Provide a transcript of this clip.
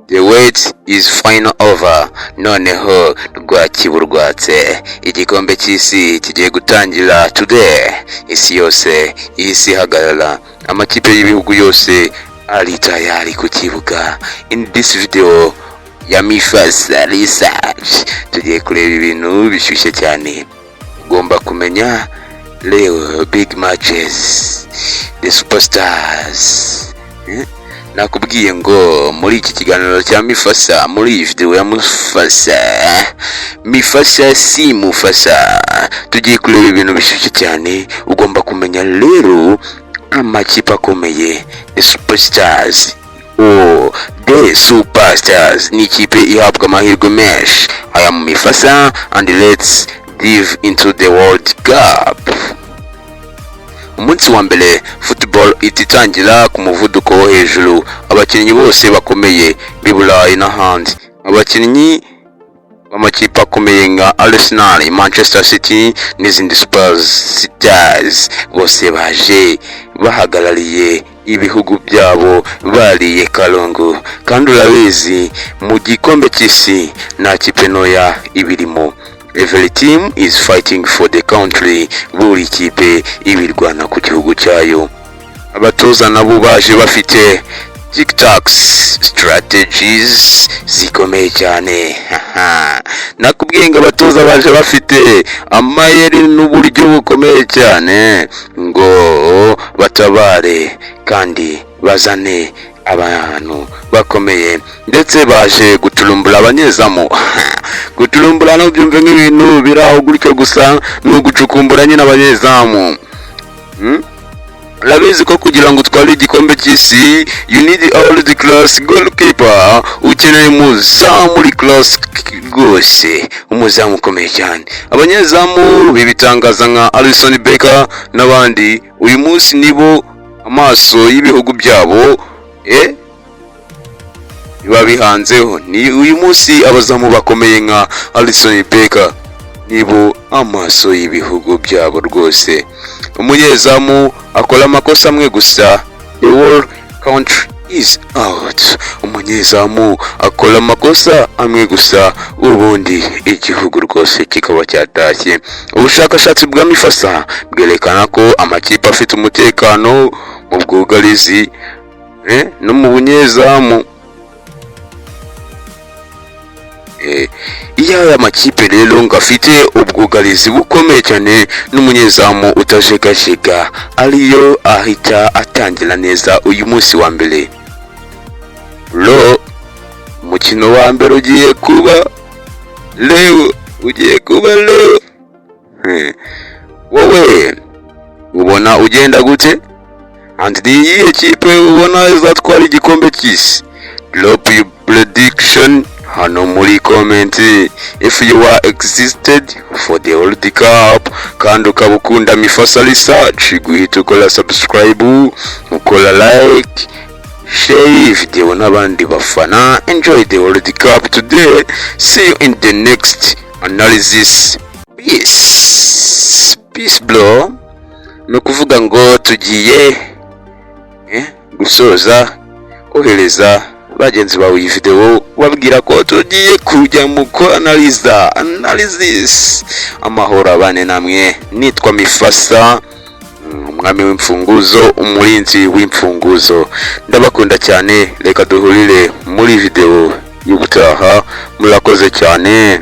The wait is final over. Noneho rwakiburwatse, igikombe cy'isi kigiye gutangira today. Isi yose ihise ihagarara, amakipe y'ibihugu yose ari tayari ku kibuga. In this video ya Mifasa Research tugiye kureba ibintu bishyushye cyane ugomba kumenya leo. Big matches, the superstars, eh? Nakubwiye ngo muri iki kiganiro cya Mifasa, muri iyi video ya Mufasa, Mifasa si Mufasa, tugiye kureba ibintu bishyushye cyane ugomba kumenya rero. Amakipe akomeye, the superstars, oh, the superstars ni ikipe ihabwa amahirwe menshi. I am Mifasa and let's dive into the World Cup. Umunsi wa mbere football ihita itangira ku muvuduko wo hejuru. Abakinnyi bose bakomeye b'i Burayi n'ahandi, abakinnyi b'amakipe akomeye nka Arsenal, Manchester City n'izindi superstars, bose baje bahagarariye ibihugu byabo, bariye karungu. Kandi urabizi, mu gikombe cy'isi nta kipe ntoya ibirimo. Every team is fighting for the country. Buri kipe ibirwana ku gihugu cyayo. Abatoza nabo baje bafite tactics, strategies zikomeye cyane. Nakubwiye ngo abatoza baje bafite amayeri n'uburyo bukomeye cyane ngo batabare kandi bazane abantu bakomeye, ndetse baje guturumbura abanyezamu. Guturumbura ntubyumve nk'ibintu biri aho gutyo gusa, ni ugucukumbura nyine abanyezamu. Urabizi ko kugira ngo utware igikombe cy'isi, you need all the class goalkeeper. Ukeneye umuzamu uri class rwose, umuzamu ukomeye cyane. Abanyezamu bibitangaza nka Alisson Becker n'abandi, uyu munsi nibo amaso y'ibihugu byabo biba bihanzeho. Ni uyu munsi abazamu bakomeye nka Alisson Becker nibo amaso y'ibihugu byabo rwose. Umunyezamu akora amakosa amwe gusa, the whole country is out. Umunyezamu akora amakosa amwe gusa, ubundi igihugu rwose kikaba cyatashye. Ubushakashatsi bwa Mifasa bwerekana ko amakipe afite umutekano mu bwugarizi no mu bunyezamu. Iyo aya makipe rero ngo afite ubwugarizi bukomeye cyane n'umunyezamu utajegajega, ariyo ahita atangira neza uyu munsi wa mbere. Ro umukino wa mbere ugiye kuba leo, ugiye kuba leo. Wowe ubona ugenda gute? And ni iyihe kipe ubona izatwara igikombe cy'isi? Drop your prediction hano muri comment. If you are excited for the World Cup kandi ukaba ukunda Mifasa Research, guhita ukora subscribe, ukora like, share video n'abandi bafana. Enjoy the World Cup today. See you in the next analysis. Peace, peace, bro. Ni ukuvuga ngo tugiye gusoza. Ohereza bagenzi bawe iyi video, babwira ko tugiye kujya mu analyza, analysis. Amahoro abane namwe. Nitwa Mifasa, umwami w'imfunguzo, umurinzi w'imfunguzo. Ndabakunda cyane. Reka duhurire muri video y'ubutaha. Murakoze cyane.